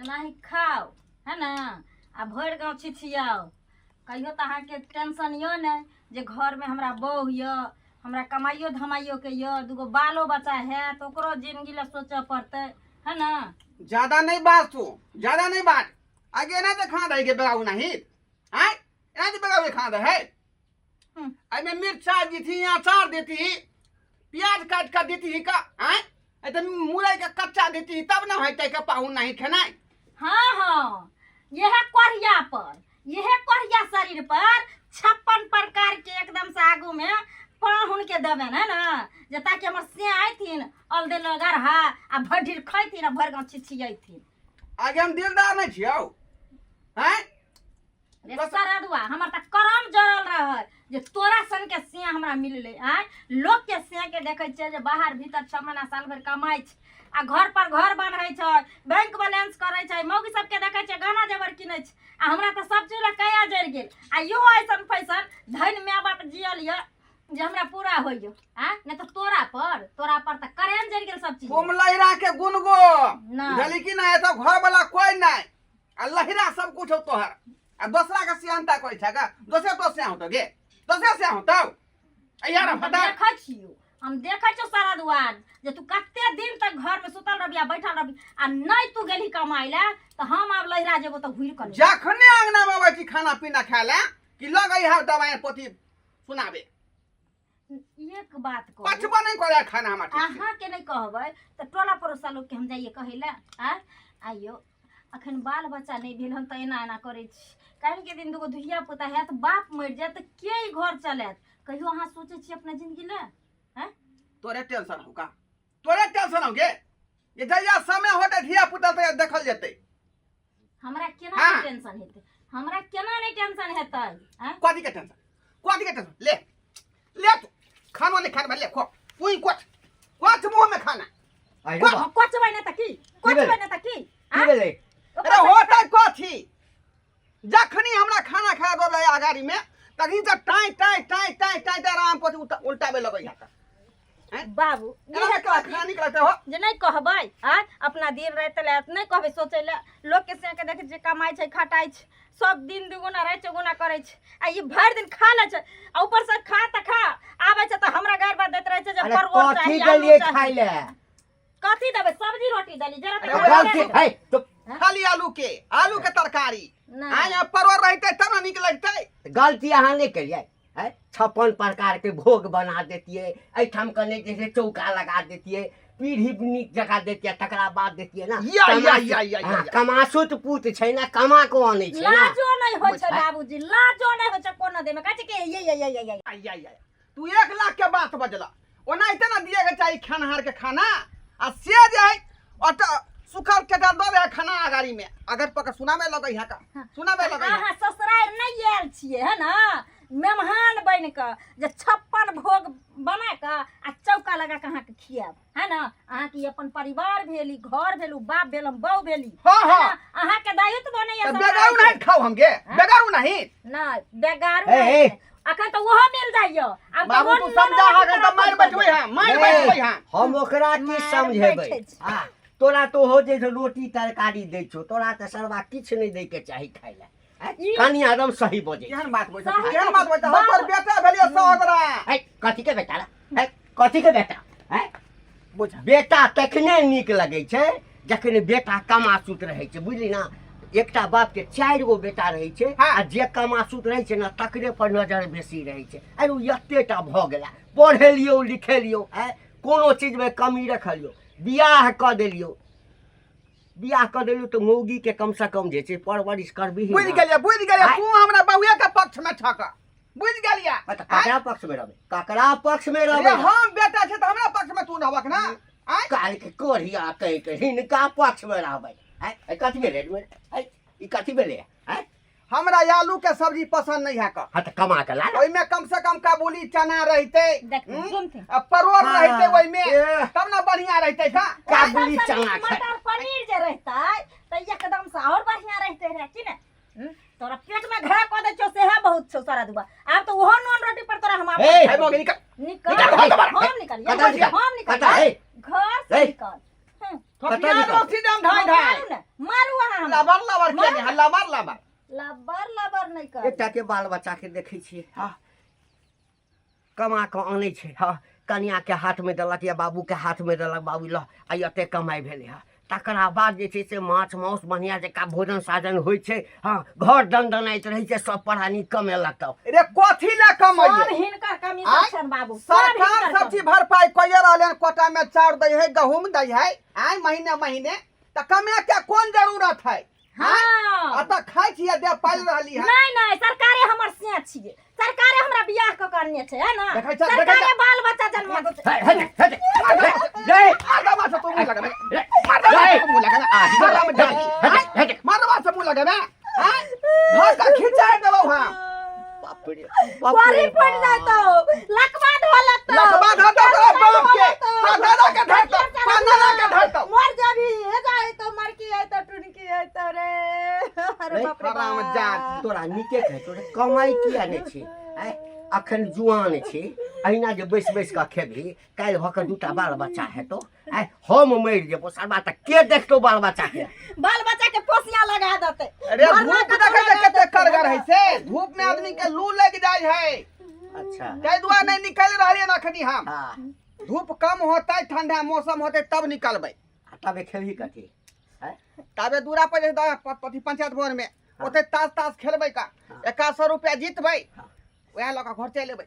एनाही खाउ है ने आ भरि गाँव छिछियाउ। कहियो तऽ अहाँके टेंशन यऽ नहि जे घरमे हमरा बहू यऽ, हमरा कमाइयो धमाइयोके यऽ, दूगो बालो बच्चा हैत, ओकरो जिनगी लए सोचऽ पड़तै, है ने? ज्यादा नहीं बाज तू, ज्यादा नहीं बाज। आगे एना जे खाना दही के बेगाऊ नहीं आय, एना जे बेगाऊ के खाना दही है। एहिमे मिर्चा देती, अचार देती, प्याज काट के देती का आय, ए त मुरई के कच्चा देती तब ना होतै के पाहुन नहीं खेनाइ। हाँ हाँ, यह कोरिया पर, यह कोरिया शरीर पर 56 प्रकार के एकदम से आगू में पाहुन के देबे ने ना, जे ताकि हमर से आयथिन अल देल गरहा आ भरि ढीर खैथिन आ भरि गाँव छिछियैथिन। आगे हम दिलदार नहीं छियौ हैं? रे सरदुआ, हमर तऽ करम जरल रहै जे तोरा सन के सिया हमरा मिललै। आँय, लोक के सिया के देखै छियै जे बाहर भीतर 6 महीना साल भरि कमाइ छै आ घर पर घर बन्है छै, बैंक बैलेंस करै छै, मौगी सबके देखै छियै गहना जेवर किनै छै, आ हमरा तऽ सब चीज लए कया जरि गेल। आ इहो ऐसन फैशन धनि माय बाप जियल यऽ जे हमरा पूरा होइए। आँय, नहि तऽ तोरा पर तऽ करेन जरि गेल सब चीज। तुम लहिरा के गुण गो नहि। बुझली कि नहि? एतऽ घर वाला कोई नहि आ लहिरा सब कुछ हो तोहर, आ दोसरा के सियानता करै छै का? दोसरे तो सिया होतो गे, दोसरे सिया होतो। आ यार हम तऽ बता। देखै छियौ, हम देखै छियौ सारा दुआर जे तू कते दिन तक घर में सुतल रहबी आ बैठल रहबी, आ नहि तू गेलही कमाइ लए तऽ हम आब लहिरा जेबो तऽ घुरि कऽ नहि। जखने अंगना में अबै छी खाना पीना खाय लए कि लगै है दवाई पोथी सुनाबे। एक बात कहू, पचबो नहीं करे खाना हमरा ठीक से। अहाँ के नहीं कहबै तऽ टोला पड़ोसा लोग के हम जाइए कहै लए। आँय आइयो अखन बाल बच्चा नहीं भेल हन तऽ एना एना करै छी, काल्हि के दिन दूगो धिया पुता हैत, बाप मरि जायत तऽ के ई घर चलायत? कहियो अहाँ सोचै छी अपना जिंदगी लए? आँय? तोरे टेंशन हो का? तोरे टेंशन हो गे? ये जहिया समय होतै धिया पुता तऽ देखल जेतै। हमरा केना हाँ। नहीं टेंशन हेतै? हमरा केना नहीं टेंशन हेतै? आँय? कथी के टेंशन, कथी के टेंशन? ले ले तू खानो नहीं खाना, ले खो पुई कोच कोच मुंह में खाना। आइ रे बा। कोचबै नहि तऽ की? कोचबै नहि तऽ की? की भेलै? अरे होतै कथी, जखनी हमरा खाना खा दो रहे अगाड़ी में तखनी तऽ tie tie tie tie tie tie आराम पर उल्टाबे लगै है। बाबू, एना इहे केना कहती खाना निकलते हो? जे नहि कहबै आँय, अपना दिन राति लए नहि कहबै सोचै लए। लोकके से के देखै छियै कमाइ छै खटाइ छै, सब दिन दुगुना राति चौगुना करै छै, आ ई भरि दिन खा लै छै, आ ऊपर से खा तऽ खा आबै छै तऽ हमरा गारि बात दैत रहै छै जे अरे परवल कथी चाही, आलू देलियै चाही। खाइ लए? कथी देबै? सब्जी रोटी देली जरा तऽ अरे खा गलती लेबै। है तो खाली आलू के तरकारी। नहि। आँय, यहाँ परवल रहितै तब ने नीक लगतै। गलती अहाँ नहि केलियै है, 56 प्रकार के भोग बना देतियै, एहिठाम कने जे छै चौका लगा देतियै, पीढ़ी नीक जकाँ देतियै, तकरा बाद देतियै ने। या, या, या, या, या, हाँ, या। कमासुत पूत छै ने, कमा कऽ अनै छै ने। लाजो नहि होइ छै बाबूजी, लाजो नहि होइ छै कोनो देमे। कहै छै कि ये ये ये ये ये। या, या, या। तू 1 लाख के बात बजला, ओनाहिते ने दिए के चाही खेनहार के खाना, आ से जे है ओतऽ सुखल के दऽ दे है खाना अगाड़ी में, अगर पकड़ सुनाबे लगै है का, सुनाबे लगै है। अहाँ ससुरारि नहि आयल छियै है ने मेहमान बनि कऽ जे 56 भोग बना कऽ आ चौका लगा कऽ अहाँके खियाएब है ने। अहाँके ई अपन परिवार भेल, ई घर भेल, उ बाप भेल, हम बहू भेली। हाँ, है हाँ। ने? अहाँके दायित्व बनैया तऽ ससुरारि बेगारू के। नहीं खाउ हम गे, बेगारू नहीं। नहि, बेगारू ए, नहि ए। छै। अखन तऽ ओहो मिल जाइयो। आब तऽ बाबू, ओहो तू नोनो समझा रोटी अखन तऽ बराबर मारि भऽ बैठबै जायत। हँ, मारि ए, बैठबै हँ। हम ओकरा की मारि समझेबै? बैठै छै। हाँ, तोरा तो हो जे रोटी तरकारी दै छौ, तोरा तऽ सरवा किछु नहि दै के चाही खाइ लए। आँय, ई- कनि एकदम सही बजै छै। केहन बात बजै सही केहन बात बजै? हम बाप- तोर बेटा भेलियै 100 गोरा। ऐ, कथी के बेटा रे? ऐ, कथी के बेटा? ऐ, बुझ। बेटा तखने नीक लगै छै जखन बेटा कमासुत रहै छै, बुझली ना? एकटा बाप के 4 गो बेटा रहै छै, हाँ। आ जे कमासुत रहै छै ने तकरे पर नजर बेसी रहै छै। अरे ओ एतेटा भऽ गेला, पढ़ेलियौ लिखेलियौ, ऐ कोनो चीजमे कमी रखलियौ, बियाह कऽ देलियौ, बियाह कऽ देलियौ तऽ मौगी के कम से कम जे छै परवरिश करबिही बुझि ना। गेलियै, बुझि गेलियै, आँय? तू हमरा बौए के पक्ष में छक, बुझि गेलियै। आ तऽ ककरा पक्ष में रहबै? ककरा पक्ष में अरे रहबै? हम बेटा छै तऽ हमरा पक्ष में तू रहबक ना? आँय? काल्हि के कोढ़िया कहि के हिनका पक्ष में रहबै। आँय, ई कथी भेलै? आँय, ई कथी भेलै? आँय? हमरा आलू के सब्जी पसंद नहीं है का। हाँ तो कमा के ला ना। ओहिमे कम से कम काबुली चना रहते, देख, हम्म? सुनथिन। आ परोड़ हाँ, रहते ओहिमे, ए। तब ना बढ़िया रहते का। काबुली ओकर चना संगे खाए। मटर पनीर जे रहते तऽ एकदम से और बढ़िया रहते रहे कि ने? हम्म? तोरा पेट में घड़ा कऽ दै छौ सेहे बहुत छौ सारा दुआ। आब तऽ ओहो नून रोटी पर तोरा हम आब ए, हे मोगिनी, निकल। निकल। निकल, घर दोबारा। हम निकल, कतऽ निकल? हम निकल। कतऽ, हे? घर से ए। निकल। हम्म। कतऽ थपिया निकल? दो सीधे हम ढाई ढाई। मारू ने, मारू अहाँ हमरा। लबर लबर के नहीं, लबर लबर। लबर लबर नहि कर। एकटा के बाल बच्चा के देखै छियै, हँ, कमा कऽ अनै छै, हँ, कनियाके हाथमे देलक या बाबूके हाथमे देलक, बाबू लऽ आइ एते कमाइ भेलै हँ। तकरा बाद जे छै से माछ मासु बढ़िआँ जकाँ भोजन साजन होइ छै, हँ, घर दनदनाइत रहै छै, सब परानी कमेलक तब। रे कथी लए कमैयै? सब हिनकर कमी आँय? छनि बाबू, सब सरकार हिनकर सब चीज भरपाई कइए रहलै हन, कोटा में चाउर दै है, गहूम दै है, आय महीने महीने, तऽ कमे के कोन जरूरत है? हाँ। अतऽ खाइ छियै, देह पालि रहली है। नहीं नहीं, सरकारे हमर से छियै, सरकारे हमरा बियाह कऽ के अनने छै, है ना? देखै छह, देखै सरकारे छह। बाल बच्चा जन्म छै। हे, हे, हे, हे, हे, मर्दवा से तू मुंह लगबे, मर्दवा से तू मुंह लगबे, मर्दवा में डाली, आय? मर्दवा से मुंह लगबे, आय? घर का खिंचाय देबौ हम। बाप रे, बाप कोरी रे फटि बाप। जाइतौ, लकवा धो लेतौ। लकवा धो देतौ तोरा बाप के, तोरा दादा के धरतौ, तोरा नाना के धरतौ। मर जाबी, हे जाय तो मरकी है तो टुनकी है तो रे। अरे रे, बाप रे हराम बाप। जात। तोरा नीके कहै छौ रे, कमाइ किया नहि छी? आँय, अखन जुआन छी, अहिना जे बैस बैस कऽ खेबही, काल्हि भऽ कऽ दूटा बाल बच्चा हेतौ, आँय, हम मरि जेबो सरबा तऽ के देखतौ बाल बच्चा के? बाल बच्चा के पोसिया लगा देते। अरे भरना धूप कतौ देखै छै लगा कते देतै। करगर है से, धूप में आदमी के लू लग जाइ है। अच्छा। ताहि दुआरे नहि निकलि रहलियै हन अखनी हम। हाँ। धूप कम होतै, ठंडा मौसम होतै तब निकलबै। आ तबे खेबही कथी? आँय? ताबे दूरा पर जे अथी पंचायत भवन में ओते ताश ताश खेलबै का, 81 रुपया जीतबै, वएह लऽ कऽ घर चलि एबै।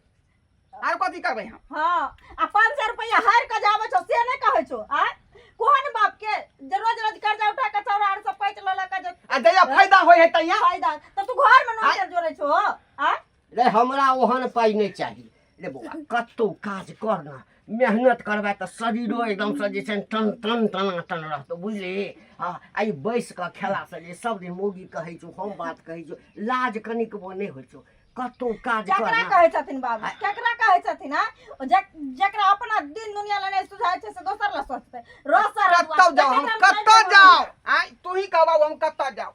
आर कथी करबै हम? हाँ, आ 500 रुपया हार के जाबै छौ से नहि कहै छौ? आँय, कोन बाप के जे रोज रोज कर्जा उठा के चौरा आर सब पैच लऽ लऽ के जे आ जहिया फायदा होइ है तहिया फायदा तऽ तू घर में नौकर जोड़ै छौ? आँय? रे हमरा ओहन पाइ नहि चाही रे बौआ, कतौ काज कर ना, मेहनत करबै तऽ शरीरो एकदमसँ जे छै टन टन टना टन रहतौ, बुझली? हँ, आ ई बैस कऽ खेलासँ जे सब दिन मौगी कहै छौ, हम बात कहै छौ, लाज कनिकबो नहि होइ छौ, कतौ काज कर केकरा ना। कहै छथिन बाबू, केकरा कहै छथिन? आँय, जेकरा अपना दिन दुनिया लए नहि सुझाइ छै से दोसर लए सोचतै? रोज सर कतौ जाउ हम, कतौ जाउ? आँय, तू ही कह बाबू, हम कतौ जाउ?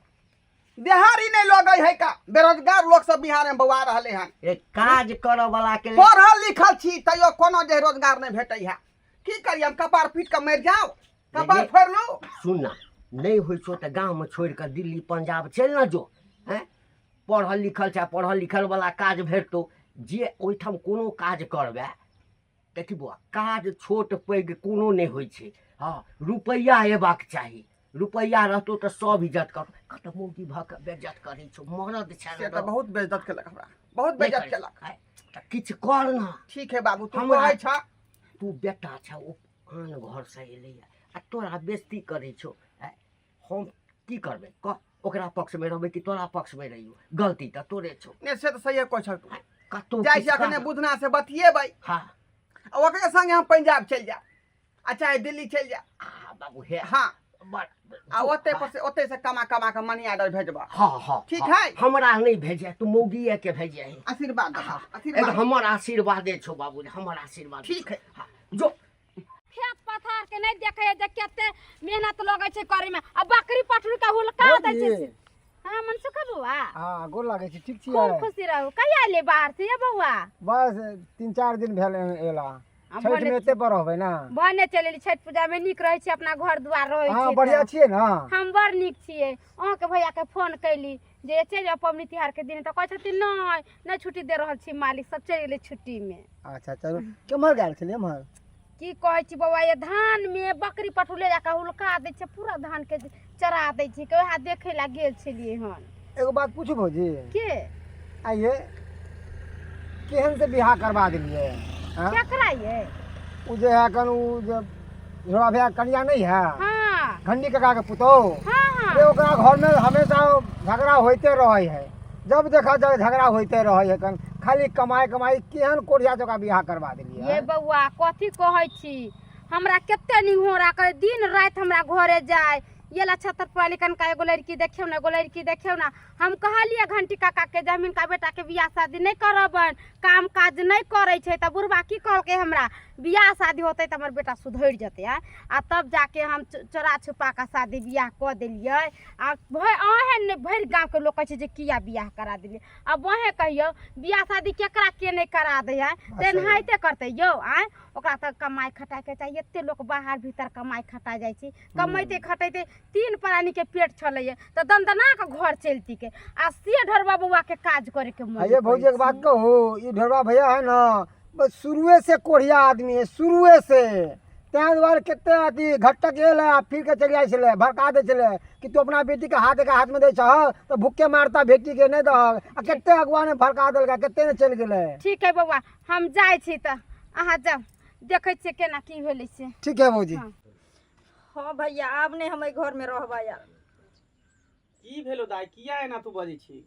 बिहारी नहि लगै है का, बेरोजगार लोक सब बिहार में बौआ रहले हन। रे काज करऽ वाला के लेल पढ़ल लिखल छी तैयो कोनो जे रोजगार नहि भेटै है। की करी हम? कपार पीट कऽ मरि जाउ? कपार नहीं। फोड़ि लू? सुन ना, नहि होइ छौ तऽ गाममे छोड़ि कऽ दिल्ली पंजाब चलि ने जो। हैं, पढ़ल लिखल छै, पढ़ल लिखल वाला काज भेटतौ जे ओहिठाम कोनो काज करबै। देखी बौआ, काज छोट पैघ कोनो नहि होइ छै, हँ, रुपैआ अयबाक चाही, रुपैआ रहतौ तऽ सब इज्जत करतौ। कतऽ मौगी भऽ कऽ बेज्जत करै छौ, मरद छै से तऽ बहुत बेइज्जत केलक हमरा, बहुत नहि बेइज्जत करै। केलक। आँय, तऽ किछु कर ना। ठीक है बाबू, तू हमरा- कहै छह। तू बेटा छ, ओ आन घरसँ एलैए आ तोरा बेइज्जती करै छौ, आँय, हम की करबै कह? ओकरा पक्षमे रहबै कि तोरा पक्षमे रहियौ? गलती तऽ तोरे छौ। नहि, से तऽ सहिए कहै छह तू। कतौ जाइ किछु छी अखने कर। बुधना से बतियेबै। हाँ। आ ओकरे संगे हम पंजाब चलि जायब आ चाहे दिल्ली चलि जायब। आ बाबू हे। हाँ। बड़ आ ओते पर से ओते से कमा कमा के मनी ऑर्डर भेजबा। हाँ हाँ। ठीक हाँ। है? हमरा नहीं भेजे, तू मौगिए के भेजे है। आशीर्वाद दे, हाँ। आशीर्वाद। एक हमर आशीर्वादे छौ बाबू, हमर आशीर्वाद। ठीक है। हाँ, जो खेत पथार के नहीं देखे जे कते मेहनत लगै छै करे में, आ बकरी पठरू के हुलका दै छै। भौजी। हां मनसुख बौआ। हाँ, गोर लागै छी, ठीक छियै? खूब खुशी रहू। कहिया एलियै बाहर से ये बौआ? बस 3-4 दिन भेल एला। आ छठि भने में एते पर रहबै ना? भने चलि एली। छठि पूजा में नीक रहै छै, अपना घर दुआर रहै हाँ छै। बढ़िया तऽ छियै ना? हम बड़ नीक छियै। अहाँके भैया के फोन कैली जे चलि जाउ पबनी तिहार के दिन, तऽ कहै छथिन नहि नहि छुट्टी दे रहल छी मालिक, सब चलि गेलै छुट्टी में। अच्छा चलू, केम्हर गेल छलियै एम्हर? की कहै छी बौआ, ये धान में बकरी पठू ले जाके हुलका दै छै, पूरा धान के चरा दै छै, के वएह देखै लए गेल छलियै हन। एगो बात पूछू भौजी? के? आइये केहन से बियाह करवा देलियै? हाँ? केकरा ये? उ जे है कन उ जे झोरा भैया कनिया नहीं है? हाँ। घंडी काका के पुतोह। हाँ, हाँ। रे ओकरा घर में हमेशा झगड़ा होते रहे है, जब देखा जाए झगड़ा होते रहे है, कन खाली कमाई कमाई। केहन कोढ़िया चौका बियाह करवा देलियै? ये बौआ कथी कहै छी, हमरा कते निहोरा करे, दिन राति हमरा घरे जाय ये ला छतर वाली कनका एगो लड़की देखियौ ने, एगो लड़की देखियौ ने। हम कहलियै घंटी काका के जे हम हिनका बेटाके बियाह शादी नहि करबनि, काम काज नहि करै छै। तऽ बुढ़बा की कहलकै हमरा, बियाह शादी होतै तऽ हमर बेटा सुधरि जेतै। आँय, आ तब जाके हम चोरा छुपा कऽ शादी बियाह कऽ देलियै। आ भरि अहेँ नहि, भरि गाँवके लोक कहै छै जे किया बियाह करा देलियै। आब अहेँ कहियौ, बियाह शादी केकरा के नहि करा दै है? तेनाहिते करतै यौ। आँय, ओकरा तऽ कमाइ खटाइके चाही। एते लोक बाहर भीतर कमाइ खटाइ जाइ छै, कमैते खटैते तीन प्राणीके पेट छलैए तऽ दनदना कऽ घर चलतिके, आ से ढोरबा बौआके काज करैके मन। अये भौजी, एक बात कहू, ई ढोरबा भैया है ना, बस शुरुए से कोढ़िया आदमी है, शुरुए से। ताहि दुआरे कते अथी घटक एल आ फिर के चलि जाइ छलै, भड़का दै छलै कि तू अपना बेटीके हाथ के हाथमे दै छह तऽ भुक्के मारता, बेटीके नहि दहक। आ कते अगुआ ने भड़का देलकै, कते ने चलि गेलै। ठीक है बौआ, हम जाइ छी तऽ अहाँ जाउ, देखै छियै केना की भेलै से। ठीक है भौजी। हाँ। हाँ भैया, आब नहि हम एहि घरमे रहबै यार। की भेलो दाइ, किया एना तू बजै छी?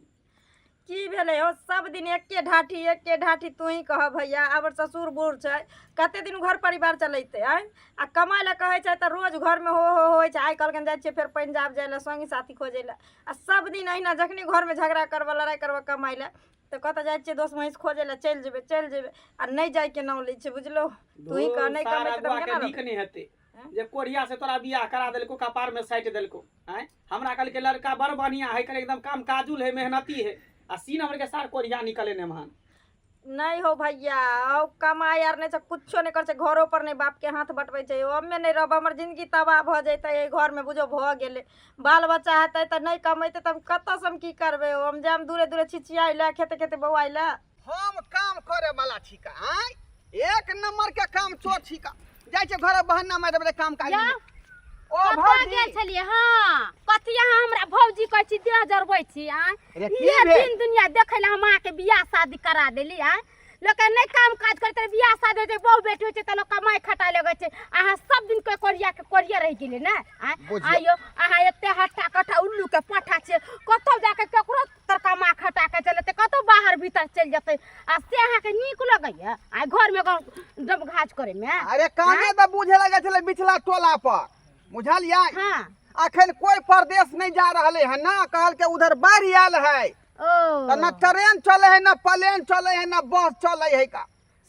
की भेलै हो, सब दिन एके ढाठी एके ढाठी। तू ही कह भैया, आब ससुर बूढ़ छै, कते दिन घर परिवार चलेतै? आँय, आ कमाइ लए कहै छै तऽ रोज घरमे हो हो होइ छै। आइ कहलखिन जाइ छियै फेर पंजाब जाइ लए, संगी साथी खोजै लए। आ सब दिन अहिना, जखनी घरमे झगड़ा करबऽ, लड़ाइ करबऽ कमाइ लए, तऽ कतऽ जाइ छियै दोस्त महींस खोजै लए, चलि जेबै चलि जेबै, आ नहि जाइके नाम लै छै। बुझलो, तू ही कह, नहि सार कमेतै तऽ हम अगुआ के केना नीक रहबै? नहि हेतै जे कोढ़िया से तोरा बियाह करा देलको, कपार में साटि देलको। आँय, हमरा कहलकै लड़का बड़ बढ़िया है, कहले एकदम काम काजुल है, मेहनती है, आ सीन हमर के सार कोढ़िया निकले ने महान। नहि हो भैया, ओ कमाइ आर नहि छै, कुछो नहि करै छै, घरो पर नहि बापके हाथ बटबै छै। हमे नहि रहब, हमर जिंदगी तबाह भऽ जेतै एहि घरमे। बुझो भऽ गेलै, बाल बच्चा हेतै तऽ नहि कमेतै तऽ हम कतऽसँ हम की करबै? हम जायब दूरे दूरे छिछियाइ लए, खेते खेते बौआइ लए। हम काम करे वाला छी का? आँय, एक नंबर के काम चोर छी का? जाइ छै घर बहाना मारि देबै काम काज या नहि। ओ कतऽ भौजी गेल छलियै? हँ, कथी अहाँ हमरा भौजी कहै छी, देह जरबै छी? आँय, रे की इहे भेल? दिन दुनिया देखै लए हम अहाँके बियाह शादी करा देली। आँय, लोकके नहि काम काज करैत रहै, बियाह शादी होइ छै, बहु बेटी होइ छै तऽ लोक कमाइ खटाइ लगै छै। अहाँ सब दिन के कोरिया के कोरिया रहि गेलियै ने। आँय? बुझियौ। आइयो अहाँ एते हट्टा कट्ठा उल्लू के पट्ठा छियै, कतौ जाके केकरो तर कमा खटा के चलेतै, कतौ बाहर भीतर चलि जेतै, आ से अहाँके नीक लगैया आ घरमे डबघाज करैमे? अरे काने तऽ बुझे लगे छलै बिचला टोला पर, बुझलियै? हाँ। अखन कोई परदेश नहीं जा रहले है ना, कहल के उधर बाढ़ि आयल है। ओ तऽ न ट्रेन चले है, न प्लेन चले है, न बस चले है का।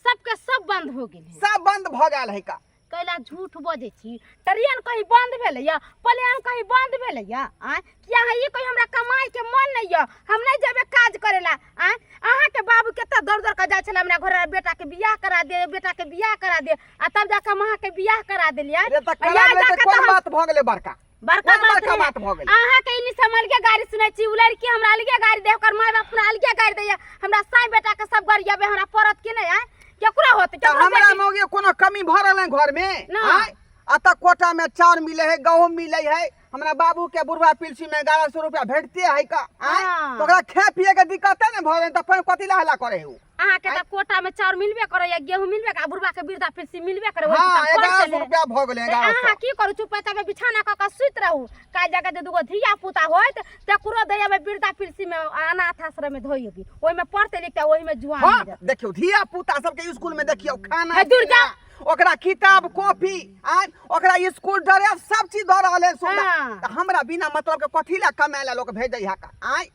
सबके सब बंद हो गेल है। सब बंद भऽ गेल है का। कैला झूठ बजै छी? ट्रेन कहीं बंद भेलैया? प्लेन कहीं बंद भेलैया? आँय, कि अहाँ ई कही हमरा कमाइके मन नहि यऽ, हम नहि जेबै काज करै लए? आँय, अहाँके बाबू कते दौड़ दौड़ कऽ जाइ छलै हमरा घर, बेटाके बियाह करा दे, बेटाके बियाह करा दे, आ तब जाके हम अहाँके बियाह करा देलियै। रे तऽ आ करा यहाँ देलै तऽ जाके कोन तऽ हम बात भऽ गेलै बड़का? बड़का कोन बात बड़का नहि। बात भऽ गेलै? अहाँके ई सब अलगे गाड़ी सुनै छी, उ लड़की हमरा अलगे गाड़ी दे, ओकर माय बाप हमरा अलगे गाड़ी दैया, हमरा साई बेटा के सब गाड़ी आबे हमरा पड़त कि नहि? आँय, केकरो होतै? तऽ केकरो हमरा बेटी मौगी कोनो कमी भऽ रहल है घरमे? ना। आँय, अतऽ कोटा में चाउर मिले है, गहूम मिले है, हमरा बाबू के बुढ़वा पिलसी में 1100 रुपया भेटते है का। आँय? हाँ। तऽ ओकरा खाए पिए के दिक्कत ने भऽ गेल तऽ फेर कथी ला हल्ला करे है उ? अहाँके तऽ कोटा में चाउर मिलबे करैया, गेहूं मिलबे करे, आ बुढ़वा के वृद्धा पेंशन मिलबे करे, ओहि हाँ, हिसाब 1100 चले। रुपया भऽ गेलै, तऽ 1100। अहाँ की करू, चुप तबे बिछाना कऽ कऽ सुति रहू। काल्हि जाके जे दूगो धिया पुता होइत तकरो दे अबै वृद्धा पेंशन में, अनाथ आश्रम में धोइ अबी, ओहिमे पढ़तै लिखतै, ओहिमे जुआन हाँ हो जेतै। देखियौ धिया पुता सबके स्कूल में देखियौ खाना हे, दूर पीना, जा। ओकरा किताब कॉपी आ ओकरा स्कूल ड्रेस सब चीज दऽ रहल है सुविधा। हाँ। तऽ हमरा बिना मतलब के कथी लए कमाए लए लोक भेजै है का? आँय,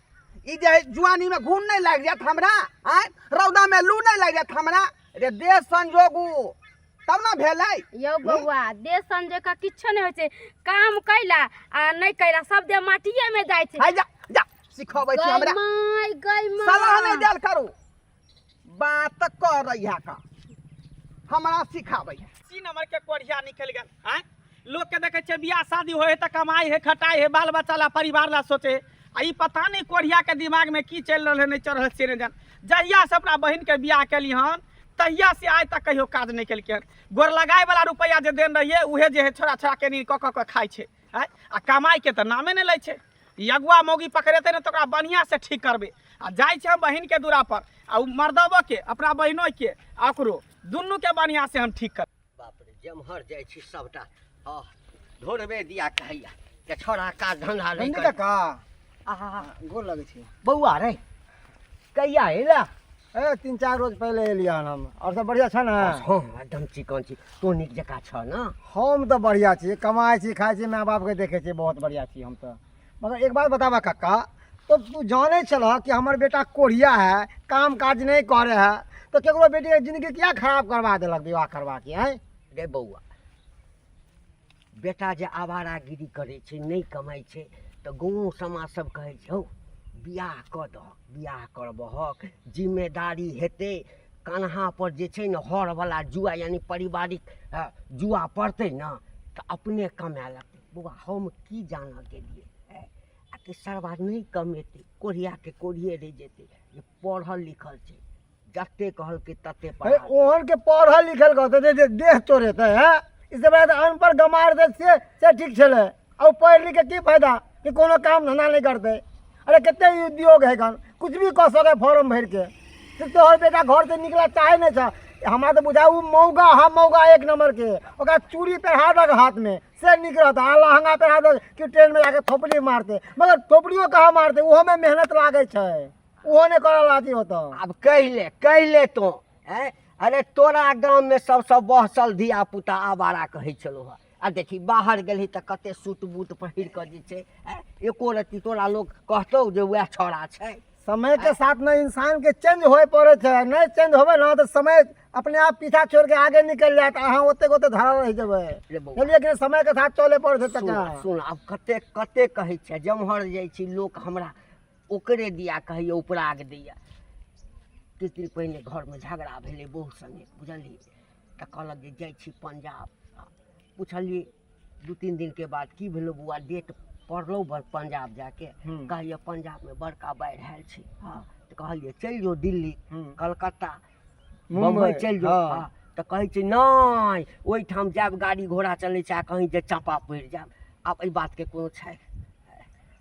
ई जे है जुआनी में घून नहीं लागि जायत हमरा? आँय, रौदा में लू नहीं लागि जायत हमरा? रे देश संजोगू तब ना भेलै। यौ बौआ, देश संजोग का किछो नहि होइ छै। काम कैला आ नहि कैला सब देह माटिए में जाइ छै। हाय जा जा, सिखबै छी गै हमरा? माय गै माय, सलाह नहि देल करू, बात कर रही है का, हमरा सिखाबै है। 80 नंबर के कोढ़िया निकलि गेल। आँय, लोक के देखै छियै बियाह शादी होइ है तऽ कमाइ है, खटाइ है, बाल बच्चा ला परिवार ला सोचे है, आ ई पता नहि कोढ़िया के दिमाग में की चलि रहल है, नहि चलि रहल से नहि जान। जहिया से अपना बहिन के बियाह केली हन तहिया से आइ तक कहियो काज नहि केलकै हन। गोर लगाय वाला रुपैआ जे देन रहियै उहे जे है छोड़ा छोड़ा के कऽ कऽ कऽ खाइ छै। आँय, आ कमाइ के तऽ नामे नहि लै छै। ई अगुआ मौगी पकड़ेतै ने तऽ ओकरा बढ़िआँ से ठीक करबै। आ जाइ छै हम बहिनके दूरापर, आ ओ मर्दबोके, अपना बहिनोके आ ओकरो दुनूके बढ़िआँ से हम ठीक करबै। बाप रे, जेम्हर जाइ छी सबटा हँ ढोरबे दिया कहैया जे छोड़ा काज धंधा नहि रंजीत कर। काका, आहा, गोर लगै छी। बौआ रे, कहिया एला? ए 3-4 रोज पहिले एलियै हन हम। आओर सब बढ़िआँ छ ने? हँ, एकदम चिकन छी। तू नीक जकाँ छ ने? हम तऽ बढ़िआँ छी, कमाइ छी, खाइ छी, माय बापके देखै छी, बहुत बढ़िआँ छी हम तऽ। मगर एक बात बताबऽ कक्का, तो तू जानै छलह कि हमर बेटा कोढ़िया है, काम काज नहि करै है, तऽ केकरो बेटीके जिंदगी किया खराब करवा देलक विवाह करवा के? आँय रे बौआ, बेटा जे आवारागिरी करै छै, नहि कमाइ छै, तऽ गाँव समाज सब कहै छै, हौ बियाह कऽ दहक, बियाह करबहक जिम्मेदारी हेतै, कन्हा पर जे छै ने हरवला जुआ यानि पारिवारिक जुआ पड़तै ने तऽ अपने कमाए लगतै। बौआ हम की जानऽ गेलियै आ कि सरबा नहि कमेतै, कोढ़ियाके कोढ़िये रहि जेतै। जे पढ़ल लिखल छै, जते कहलकै तते पढ़ा। ओहन के पढ़ल लिखल कहतै जे देह तोड़ेतै है, ई सब बात अनपढ़ गमार दे से ठीक छलै। आ पढ़ि लिख के की फायदा कि कोनो काम धंधा नहि करतै? अरे कते उद्योग है गन, कुछ भी कऽ सकै फॉर्म भरि के। से तोहर बेटा घर से निकला चाहे नहि छ। हमरा तऽ बुझाय ओ मौगा हा, मौगा एक नंबर के। ओकरा चूड़ी पहिरा दक हाथ में से निक रहता, आ लहंगा पहिरा दक कि ट्रेन में जाके थोपड़ी मारते। मगर थोपड़ियो कहाँ मारते, ओहो में मेहनत लागै छै, ओहो नहि करऽ लागी होतौ। आब कहि ले, कहि ले तों, आँय? अरे तोरा गाममे सबसँ बहसल धिया पुता आवारा कहै छलौ हँ, आ देखी बाहर गेलही तऽ कते सूट बूट पहिर कऽ जे छै, आँय? एको रत्ती तोरा लोक कहतौ जे वएह छौड़ा छै? समय के साथ में इंसान के चेंज होए पड़े छै, नहीं चेंज होबे ना तो समय अपने आप पीछा छोड़ के आगे निकल जाए, अहाँ ओते ओते धरा रह जेबै। रे बौआ। बुझलियै कि समय के साथ चले पड़े छै। सुन, चाचा सुन, आब कते कते कहै छै, जम्हर जाइ छी लोक हमरा ओकरे दिया कहैया, उपराग दैया। किछु दिन पहिने घरमे झगड़ा भेलै बहु सङ्गे, बुझलियै? तऽ कहलक जे जाइ छी पंजाब। पुछलियै 2-3 दिनके बाद, की भेलौ बौआ, डेट पड़लौ पंजाब जाके? कहलियै पंजाबमे बड़का बाढ़ि आयल छै। हँ, तऽ कहलियै चलि जो दिल्ली, कलकत्ता, बम्बई चलि जो। हँ, तऽ कहै छै नहि, ओहिठाम जायब गाड़ी घोड़ा चलै छै आ कहीं जे चापा पड़ि जायब। आब एहि बातके कोनो छै?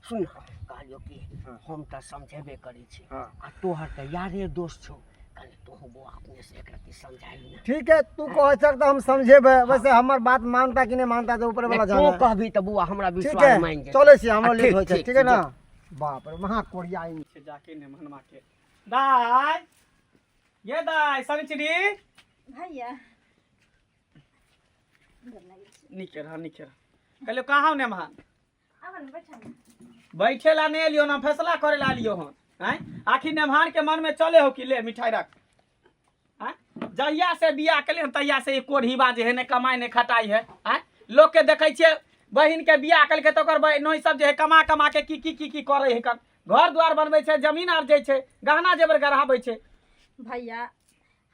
सुन, कहलियौ कि हम तऽ समझेबे करै छी आ तोहर तऽ यारे दोस्त छौ, कनि तोहूँ बौआ अपनेसँ एक रत्ती समझाही ने। ठीक है, तू कहै छक तऽ हम समझेबै। वैसे हमर बात मानता कि नहि मानता तऽ ऊपर वाला तू जाने। कहबी तऽ बौआ हमरा ठीक विश्वास है, मानि जेतै। चलै छी, हमरो आ, लेट ठीक, होइ छै। ठीक, ठीक है ना? ठीक। बाप रे, महा कोरिया ई। से जाके ने मनमा के दाय, ये दाय शनिचरी। भैया नीके रह, नीके रह। कहलियो कहाँ ने महान? आब ने बैठा ने। बैठे ला नहीं एलियो ना, फैसला करे ला लियो हन। आँय, आखिर नेमहान के मन में चले हो कि ले मिठाई रख। आँय, जहिया से बियाह केलियै हन तहिया से ई कोढ़ीबा जे है ने कमाई ने खटाई है। आँय, लोक के देखै छियै बहिन के बियाह केलकै तऽ ओकर बहिनोई सब जे है कमा कमा के की की की की करै है, कन घर द्वार बनबै छै, जमीन आर जाइ छै, गहना जेवर गढ़ाबै छै। भैया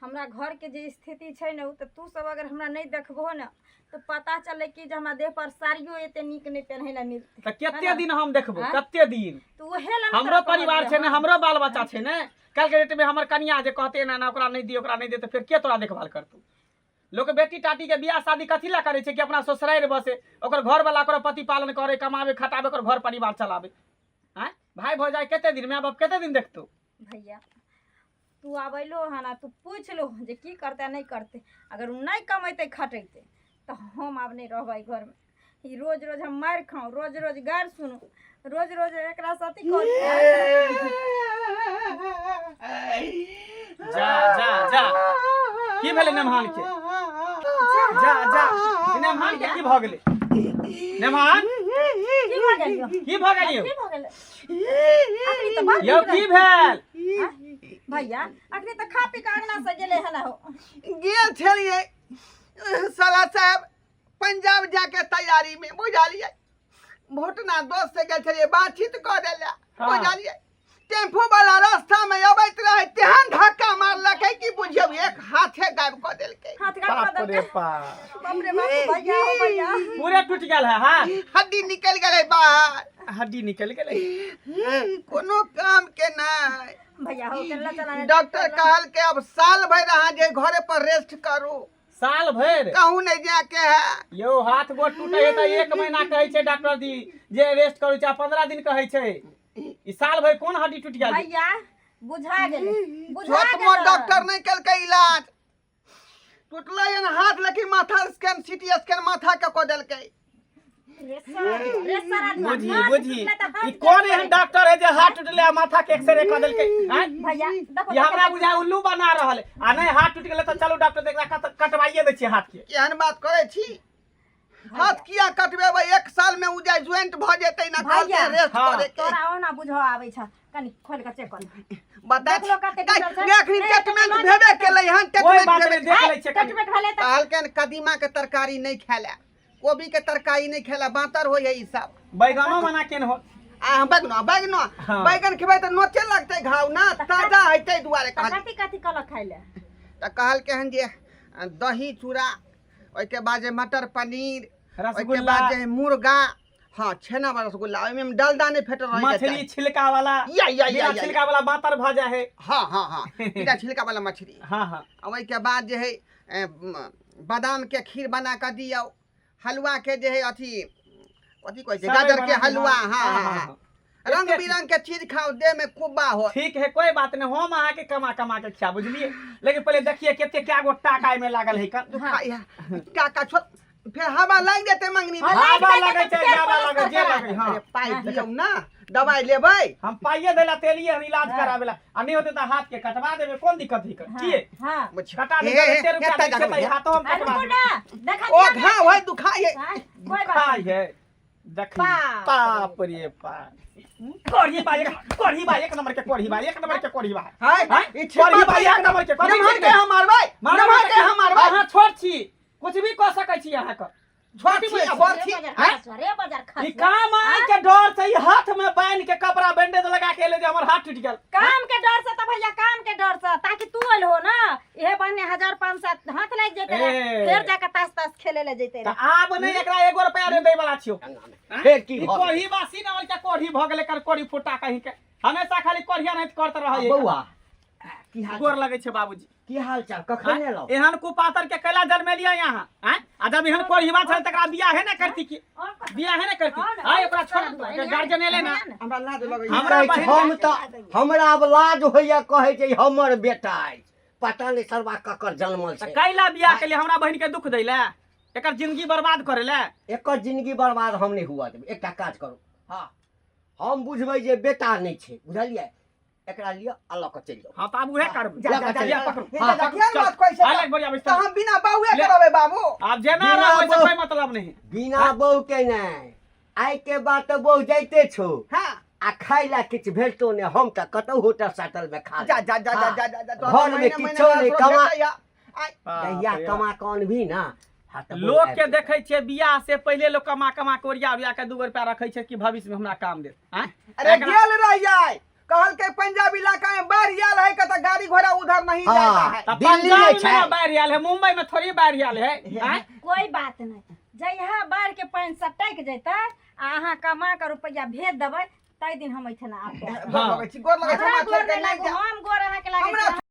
हमरा घर के जे स्थिति छै ने, ओ तऽ तू सब अगर हमरा नहि देखबहो ने तऽ पता चले कि जे हमरा देह पर साड़ियो एते नीक नहि पेन्है लए मिलतै। तऽ कते है ना? दिन हम देखबो? आँय? कते दिन? तऽ उहे लए ने हमरो तोरा परिवार कहलियै छै ने, हन। हमरो बाल बच्चा छै ने। काल्हि के डेट में हमर कनिया जे कहते एना एना ओकरा नहि दियौ, ओकरा नहि दियौ, तऽ फेर के तोरा देखभाल करतौ? लोक बेटी टाटी के बियाह शादी कथी लए करै छै? कि अपना ससुरारि बसे, ओकर घर वाला ओकर पति पालन करे, कमाबे खटाबे, ओकर घर परिवार चलाबे। आँय भाई भौजाई कते दिन, माय बाप कते दिन देखतौ? भैया तू आबैलो हन आ तू पूछि लो जे की करतै नहि करतै। अगर ओ नहि कमेतै खटेतै तऽ हम आब नहि रहबै घरमे। ई रोज रोज हम मारि खाउ, रोज रोज गारि सुनू, रोज रोज एकरा से अथी करू। जा जा जा, की भेलै नेमहान के? जा जा, ई नेमहान के की भऽ गेलै? नेमहान की भऽ गेल यौ? की भऽ गेल यौ? की भऽ गेल? अखनी तऽ बात यौ की भेल भैया? अखनी तऽ खा पी कऽ अंगना से गेलै हन हो। गेल छलियै साला साहब पंजाब जाके तैयारी में, बुझलियै? भोटना दोस्त से गेल छलियै बातचीत करे लए। हाँ। बुझलियै, टेम्पू वाला रास्ता में अबैत रहे, तेहन धक्का मारलकै कि बुझियौ एक हाथे गायब कऽ देलकै। हाथ गायब कऽ बाप रे देलकै। बाप, बाप रे बाप, भैया हो भैया, पूरे टूट गेल है हाथ, हड्डी निकलि गेलै बाहर। हड्डी निकल गेलै। कोनो काम के नहि। भैया हो केला चला। डॉक्टर कहलकै अब साल भरि अहाँ जे घरे पर रेस्ट करू। साल भरि कहूँ नहि जाके है। यौ हाथ गोड़ टूटे है तऽ 1 महीना कहै छै डॉक्टर जी जे रेस्ट करू, चाहे 15 दिन कहै छै। ई साल भरि कोन हड्डी टूटि गेल? भैया बुझा गेलै, बुझा छोट मोट गेलै। डॉक्टर नहि केलकै इलाज। टूटलै हन हाथ, लेकिन माथा स्कैन, सीटी स्कैन माथा के कऽ देलकै। रे सारा रे सारा दुआ, बुझी हाथ बुझी टूटलै तऽ हाथ ई कोन के एहन डॉक्टर है जे हाथ टूटले आ माथा के एक्सरे कऽ देलकै आँय? भैया देखो ई हमरा बुझाय उल्लू बना रहल है। आ नहि हाथ टूटि गेलै तऽ चलू डॉक्टर देखला कटवाइए दै छियै हाथ के केहन बात करै छी हाथ किया कटबेबै एक साल में उ जाय ज्वाइंट भऽ जेतै ना कहलकै भैया, रेस्ट हाँ। करे के तोरा ओना बुझो आबै छ कनी खोल के चेक कर बता देखलो कते टूटल छै। एखनी नहि, ट्रीटमेंट नहि, भेबे केलै हन कोई ट्रीटमेंट बात भेबे नहि देख लै छियै कनी। ट्रीटमेंट भेलै तऽ कहलकै हन कदीमा के तरकारी नहि खाय कोबी के तरकारी नहि खाय बाँतर होइ है ई सब बैगनो मना केन हो आ बैगनो बैगनो हाँ। बैगन खेबै तऽ नोचे लगतै घाव ना ताजा है ताहि दुआरे तऽ कहल कथी कथी कहलक खाय ले तऽ कहलकै हन जे दही चूड़ा ओहिके बाद जे मटर पनीर ओहिके रसगुल्ला बाद जे है मुर्गा हाँ छेना वाला रसगुल्ला ओहिमे डालडा नहि फेटल रहै के मछली चाही। छिलका वाला या या या बिना या, छिलका वाला बातर भऽ जाइ है हाँ हाँ हाँ बिना छिलका वाला मछली हाँ हाँ आ ओहिके बाद जे है बादाम के खीर बना कऽ दियौ हलुआ के जे है अथी कथी कहै छै सेवइ गाजर के बना के, हलुआ हाँ, हाँ हाँ हाँ रंग एते- बिरंग के चीज खाओ देह में कुब्बा हो ठीक है कोई बात नहीं हम अहाँके कमा कमा के खिया बुझलिए लेकिन पहले देखिए कते क्या गो टाका एहिमे लागल है कन दुखाइ है टाका छोड़ फेर हवा लागि जेतै मंगनी में हवा हवा लागि लगै जेतै छै तऽ फेर जाबा लगै पलस्तर जे करा लगै हाँ अरे पाइ दियौ ना दवाइ लेबै हम पाइए देला तेलिए हम इलाज कराबे ला आ नहीं होते तऽ हाथ के कटवा देबै कोन दिक्कत है की हाँ कटा हे, देबै हे, एते रुपया एते दै छियै जगह तऽ हाथो हम अरे कटवा रुको देबै ना देखा ओ घाव है दुखाइ है कोई बात दुखाइ नहीं है देखी बाप बाप रे बाप कोढ़ी बा एक कोढ़ी बा एक नंबर के कोढ़ी बा एक नंबर के कोढ़ी बा हाय हाँ? ई कोढ़ी बा एक नंबर के कोढ़ी नमहर के हम मारबै नमहर के हम मारबै अहाँ छोट छी कुछ भी कह सकै छी अहाँ के छोट छी आ बड़ छी रे बाजार हैं? खसुआ, रे बाजार ई खसुआ। काम आइ के डर से ई हाथ में बांध के कपड़ा बैंडेज लगा के एले जे हमर हाथ टूट गेल काम के डर से तो भैया काम के डर से ताकि तू अल हो ना इहे बहने 1500 हाथ लागि जेते रहे ए। फेर जाके तास तास खेले ले जेते तऽ रहे आब नहि एकरा एगो रुपया नहि दै वाला छियौ फेर की ई भऽ गेल? कोढ़ी बासी न के कोढ़ी भऽ गेलै कर कोढ़ी फुटा कहीं के हमेशा खाली कोढ़िया नहीं करत रहै बौआ की हाल गोर लगै छै बाबूजी की हाल चाल कखन एलौ एहन कुपातर के कैला जन्मेलियै यहाँ आँय आ जब एहन कोढ़ीबा छलै तकरा बियाहे ने करती की और कथी? बियाहे ने करती और- आय ओकरा छोड़ और- गार्जियन एलै ना हमरा लाज लगैया हमरा कहै छै, बहिन हम तऽ हमरा आब लाज होइया कहै छै हमर बेटा अछि पता नहि सरबा ककर जनमल तऽ छै कैला बियाह के लिए हमरा बहिन के दुख दै ले एकर जिंदगी बर्बाद करे ले एकर जिंदगी बर्बाद हम नहि हुअ देबै एकटा काज करू हँ हम बुझबै जे बेटा नहि छै बुझलियै एकरा लिअ आ लऽ कऽ चलि जाउ हाँ तऽ आब उहे करबै जा, जा, जा, लिअ, जा। पकड़ू हे हाँ, दादा, पकड़ू, केहन चल। बात कहै छै अलग बढ़िया तऽ बैठल हम बिना बाबुए ले। के रहबै बाबू आब जेना बिना रहबै से बहु- कोई मतलब नहीं बिना बहू के नहि आइ के बाद तऽ बहू जाइते छौ हाँ आ खाय ला किछु भेटतो नहि हम तऽ कतहु होटल साटल मे खा जा लेब। जा जा जा हाँ। जा जा जा तोरा घर में महीना- किछो महीना नहि में कमा भेटैया। आइ जहिया कमा कऽ अनबही ना हाँ तऽ बहू लोग आबि के जेतौ। देखै छियै बियाह से पहिले लोग कमा कमा के ओरिया ओरिया के दूगो रुपया रखै छै कि भविष्य में हमरा काम देत आँय? अरे एकरा- गेल रहियै कहलकै पंजाब इलाका में बाढ़ आयल है कतऽ गाड़ी घोड़ा उधर नहीं हाँ। जाता है तऽ दिल्ली मे पंजाब में छै। ना बाढ़ि आयल है मुंबई में थोड़ी बाढ़ि आयल है आँय? कोई बात नहीं जहिया बाढ़ के पानि सटकि जेतै आ अहाँ कमा के रुपैआ भेज देबै ताहि दिन हम एहिठिना आबि गोर लगै छी गोर लगै छी हमरा हमरा गोर छोड़ि के नहि नहि लागू जाउ हम गोर अहाँके लागै हमरा छी।